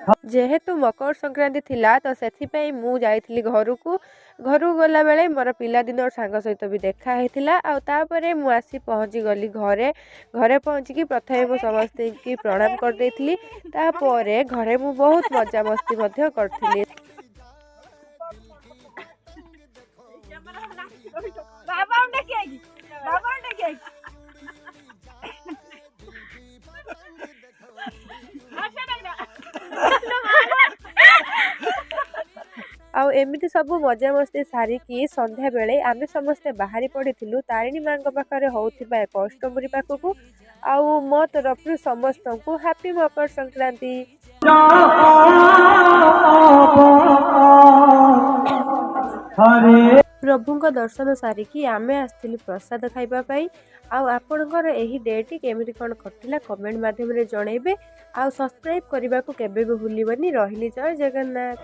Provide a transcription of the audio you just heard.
ଯେହେତୁ ମକର ସଂକ୍ରାନ୍ତି ଥିଲା, ତ ସେଥିପାଇଁ ମୁଁ ଯାଇଥିଲି ଘରକୁ। ଘରକୁ ଗଲାବେଳେ ମୋର ପିଲାଦିନର ସାଙ୍ଗ ସହିତ ବି ଦେଖା ହେଇଥିଲା। ଆଉ ତାପରେ ମୁଁ ଆସି ପହଞ୍ଚିଗଲି ଘରେ। ଘରେ ପହଞ୍ଚିକି ପ୍ରଥମେ ମୁଁ ସମସ୍ତଙ୍କୁ ପ୍ରଣାମ କରିଦେଇଥିଲି। ତାପରେ ଘରେ ମୁଁ ବହୁତ ମଜାମସ୍ତି ମଧ୍ୟ କରିଥିଲି। ଆଉ ଏମିତି ସବୁ ମଜାମସ୍ତି ସାରିକି ସନ୍ଧ୍ୟାବେଳେ ଆମେ ସମସ୍ତେ ବାହାରି ପଡ଼ିଥିଲୁ ତାରିଣୀ ମାଆଙ୍କ ପାଖରେ ହେଉଥିବା ଏକ ଅଷ୍ଟପ୍ରହରୀ ପାଖକୁ। ଆଉ ମୋ ତରଫରୁ ସମସ୍ତଙ୍କୁ ହାପି ମକର ସଂକ୍ରାନ୍ତି। ପ୍ରଭୁଙ୍କ ଦର୍ଶନ ସାରିକି ଆମେ ଆସିଥିଲୁ ପ୍ରସାଦ ଖାଇବା ପାଇଁ। ଆଉ ଆପଣଙ୍କର ଏହି ଡେଟି କେମିତି କ'ଣ କଟିଲା, କମେଣ୍ଟ ମାଧ୍ୟମରେ ଜଣେଇବେ। ଆଉ ସବସ୍କ୍ରାଇବ୍ କରିବାକୁ କେବେ ବି ଭୁଲିବନି। ରହିଲି, ଜୟ ଜଗନ୍ନାଥ।